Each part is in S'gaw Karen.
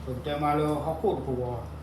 ပကတဲမးလၢဟီၣ်ခိၣ်တကဝီၤ ဒီးအဝဲကိးကစၢ်ယွၤဖဲလီၤ. ဒ်သိးဒီးဖိသၣ်ၡမူၤအ့လးအဃိန့ၣ်ဒီး အဝဲဒိၣ်ထီၣ်တတီၤတတီၤဒီးအဝဲ ကဲထီၣ်ပှၤလုၢ်ဒိၣ်ပှ့ၤဒိၣ်, ဒီးအဝဲကဲထီၣ်ကစၢ်ယွၤပှၤဒိးသးအဃိန့ၣ် လၢခံကတၢၢ် ဒီးပမ့ၢ်ကွၢ်က့ၤ စီၤၡမူၤအ့လးကဲထီၣ်ပှၤလုၢ်ဒိၣ်ပှ့ၤဒိၣ်လီၤ. အဃိန့ၣ် ပက့ၤသးဒိတဲ ဒ်သိးဒီးဖိဒိၣ်မုၣ်တဂၤ အဝဲဒိးန့ၢ်ဘၣ် ယီၢ်ဒ့တၤသၣ် ပဒုးအိၣ်ဖျဲၣ်ထီၣ်ဘၣ်အဖိဂ့ၤဂ့ၤအဃိန့ၣ် တုၤမ့ၢ်အဖိအိၣ်ဖျဲၣ်ထီၣ်ဒီး ကပှဲၤဒီးအဂံၢ်အဘါ, ကပှဲၤဒီးတၢ်အီၣ်ကူအီၣ်ပှဲၤ, လၢစီၤၡမူၤအ့လး အဝဲဒိၣ်ထီၣ်အသိးန့ၣ်ဒီး ဖိသၣ်ဝဲအံၤ ကကဲထီၣ်ပှၤလုၢ်ဒိၣ်ပှ့ၤဒိၣ် ဒီးကဲထီၣ်တၢ်ဂံၢ်တၢ်ဘါလၢကစၢ်ယွၤအဂီၢ်အသးလီၤ. လၢမိၢ်ပၢ်ခံဂၤသးစၢ်အဂီၢ် အဃိန့ၣ် ပကဟ့ၣ်ဂံၢ်ဟ့ၣ်ဘါသကိးဒီးပသး လၢလံာ်စီဆှံသ့ၣ်တဖၣ် စီၤၡမူၤအ့လး အဆၢဒိၣ်တဆံသၢ, ဒီးဖ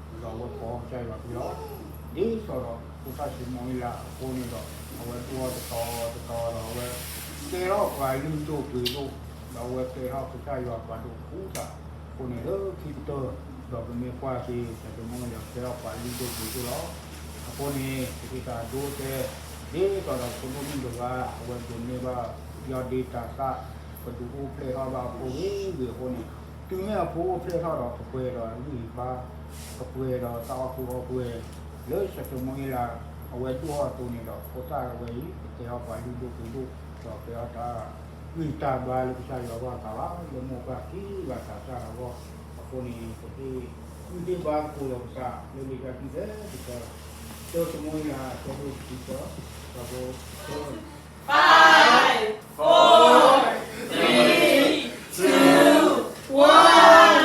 ိ Five, four, three, two, one.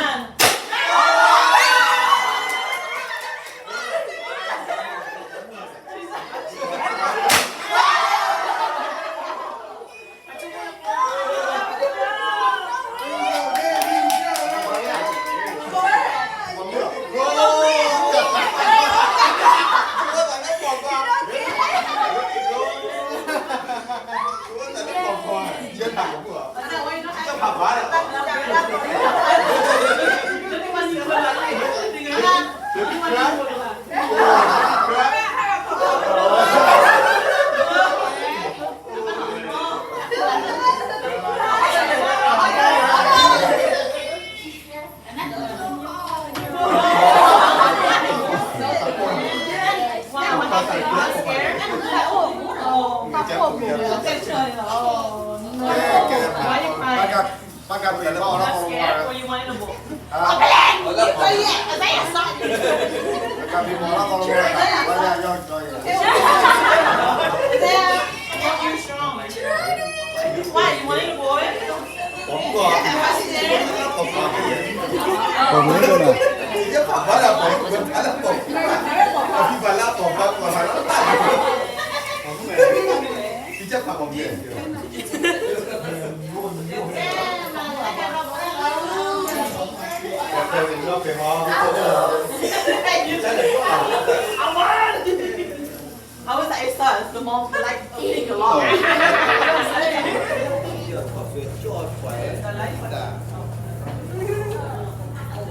I was like, it's us, the mom like think a lot.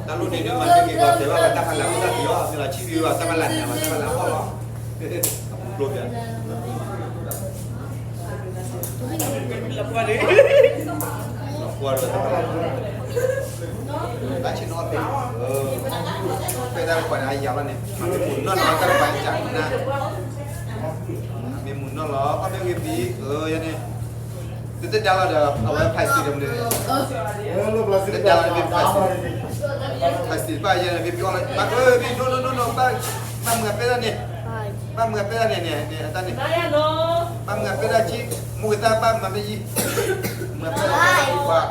တၢ်လိၣ်န့ၣ်ဒ်မၤသ့က့ၤကီး တဲဘၣ်ဝဲတၢ်ဖးလၢ်ဖိတၢ်ဖံးအီၤ သ့လီၤဆံၣ်ဘံဘၣ်တၢ်ဖးလၢ်န့ၣ် ဘၣ်တၢ်ဖးလၢ်အီၣ်လီၤ. အပူၤကျိဘၣ် လီၤကွၢ်ဒီးတၢ်ဖးလၢ် တၢ်ဆ့ၣ်နီၤအီၣ်ဖဲ ဖဲတၢ်ကွၢ်န့ၣ် အယၤလီၤန့ၣ် မ့ၢ်မုၢ်နီၢ်လီၤ တၢ်ကွၢ်န့ၣ် မ့ၢ်မုၢ်နီၢ်လီၤ အီၣ်ဖဲဂ့ၤဘံ အၢ ယဲန့ၣ် တသ့ဒါလီၤဒီး အဝဲ plastic ဒီးမနုၤ တသ့ဒါလီၤ plastic plastic ဘၣ်ယဲန့ၣ် ဘံဘံအီၣ်လီၤ ဘၣ်အၢဘံ no no no no ဘၣ် ဘၣ်မုာ်အပဲတၢ်န့ၣ် ဘၣ်မုာ်အပဲတၢ်န့ၣ်န့ၣ် အတၢ်န့ၣ် ဘၣ်မုာ်အပဲတၢ်ကံ မူကသၣ်ဘၣ်မၤမ့ၢ်ယံၤ မုာ်အပဲတၢ်ဘၣ်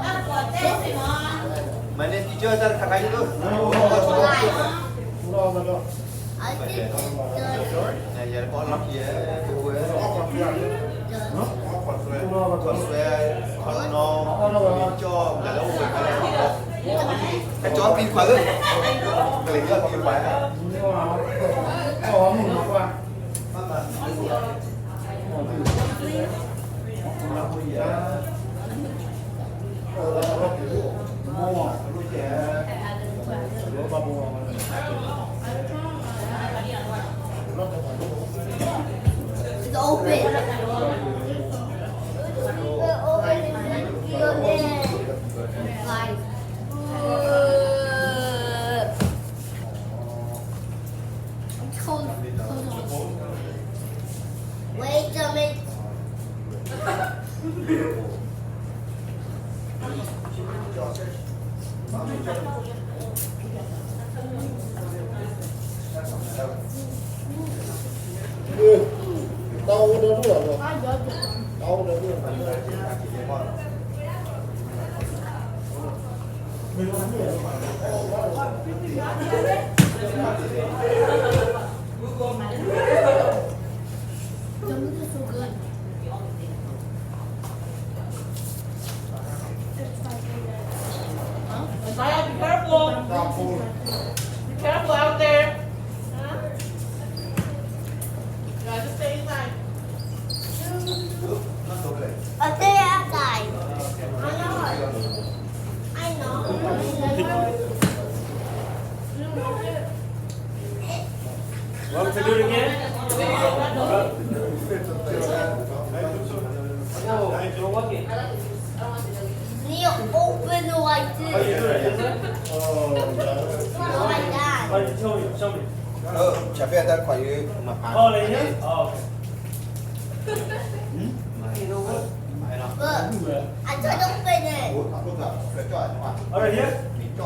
မၤန့ၢ် teacher တၢ်တခါခါယိၣ် ယဲပအီၣ်လီၢ်ခံ ကဝဲ ခီဆွဲ ခီနီ ကၠီၣ် ကလဲၤအိၣ်ဝဲ ကၠီၣ်ပံၤခွါလၢ ကလဲၤကၠီၣ်ပံၤခွါ It's open. Guys. It's cold. Wait a minute. Be careful out there. Huh? You gotta stay inside. I'll stay outside. I know. I know. Want to do it again? You're walking. You open the light too. Oh, you do it, is it? Oh, my God. Oh, you told me, show me. Oh, ဆၢဖဲအတၢ်ခွါယု မၤဖး Oh, like here? Oh, okay. Hmm? Look, I tried to open it. Oh, right here? Oh.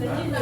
Yeah.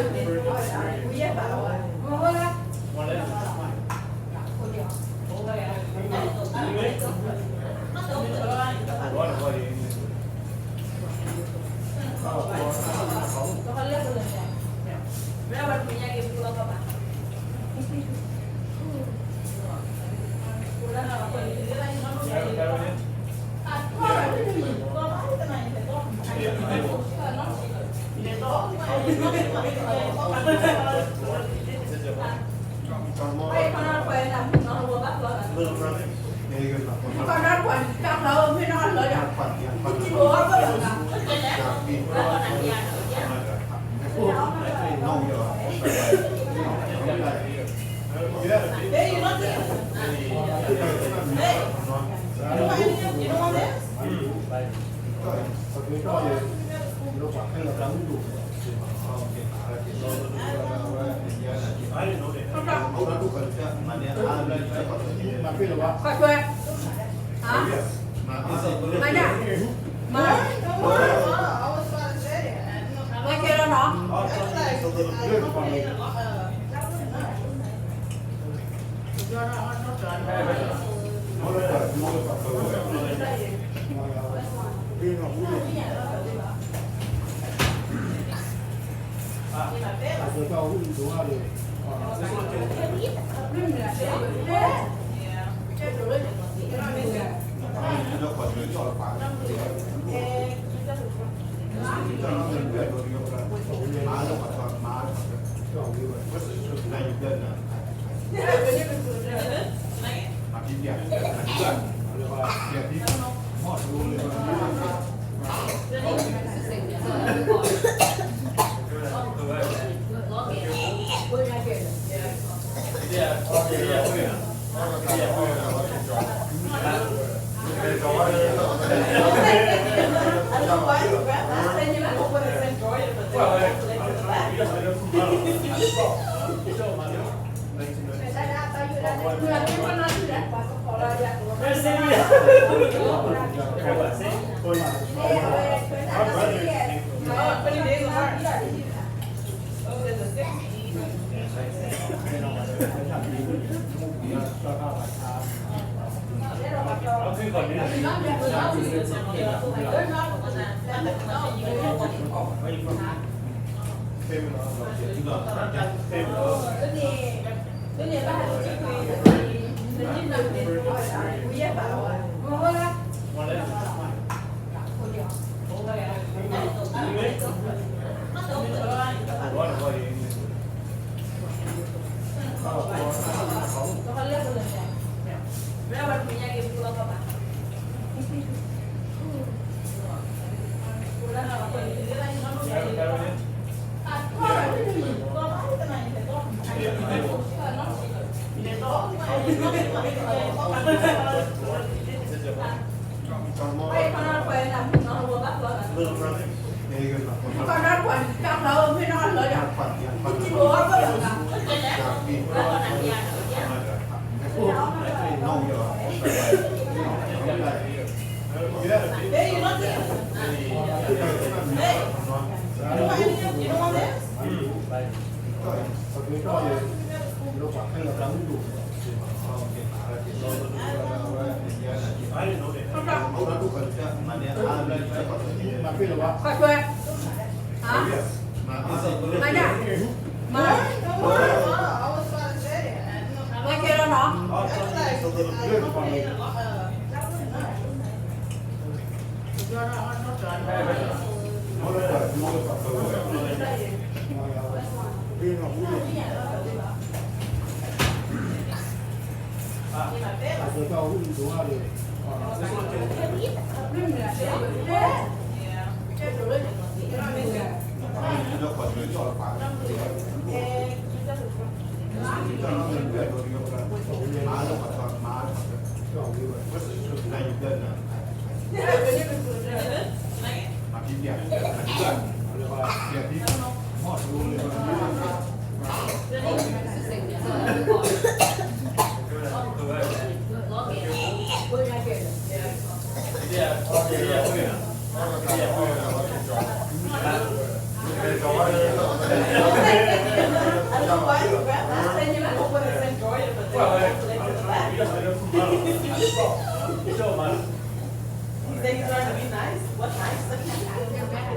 တကလဲၤတကဲနီၤ, ယအီၣ်မ့ၤခီၣ်ဆွဲ, ယအီၣ်မ့ၤခီၣ်ဆွ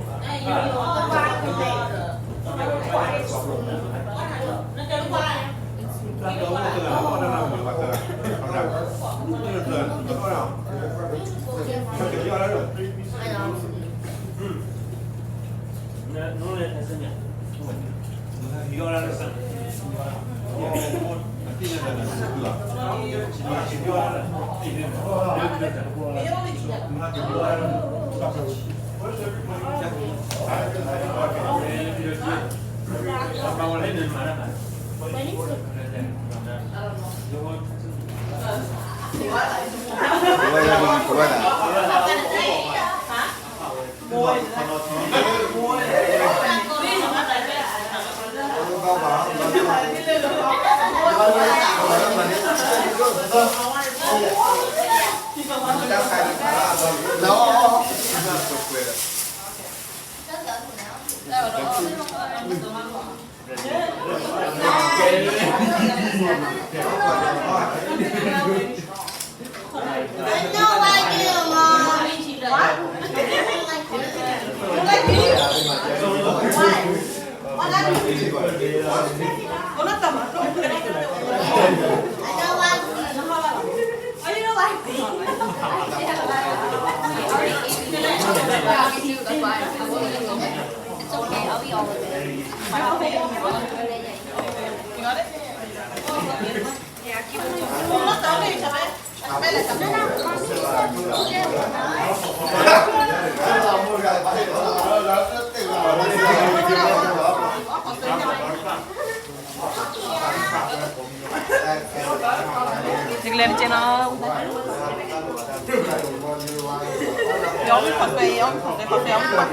ဲ,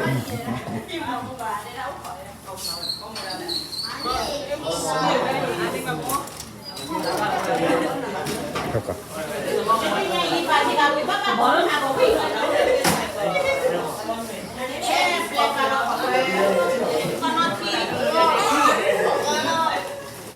ခီၣ်ဆွဲအီၣ်မ့ၤခီၣ်ဆွဲ.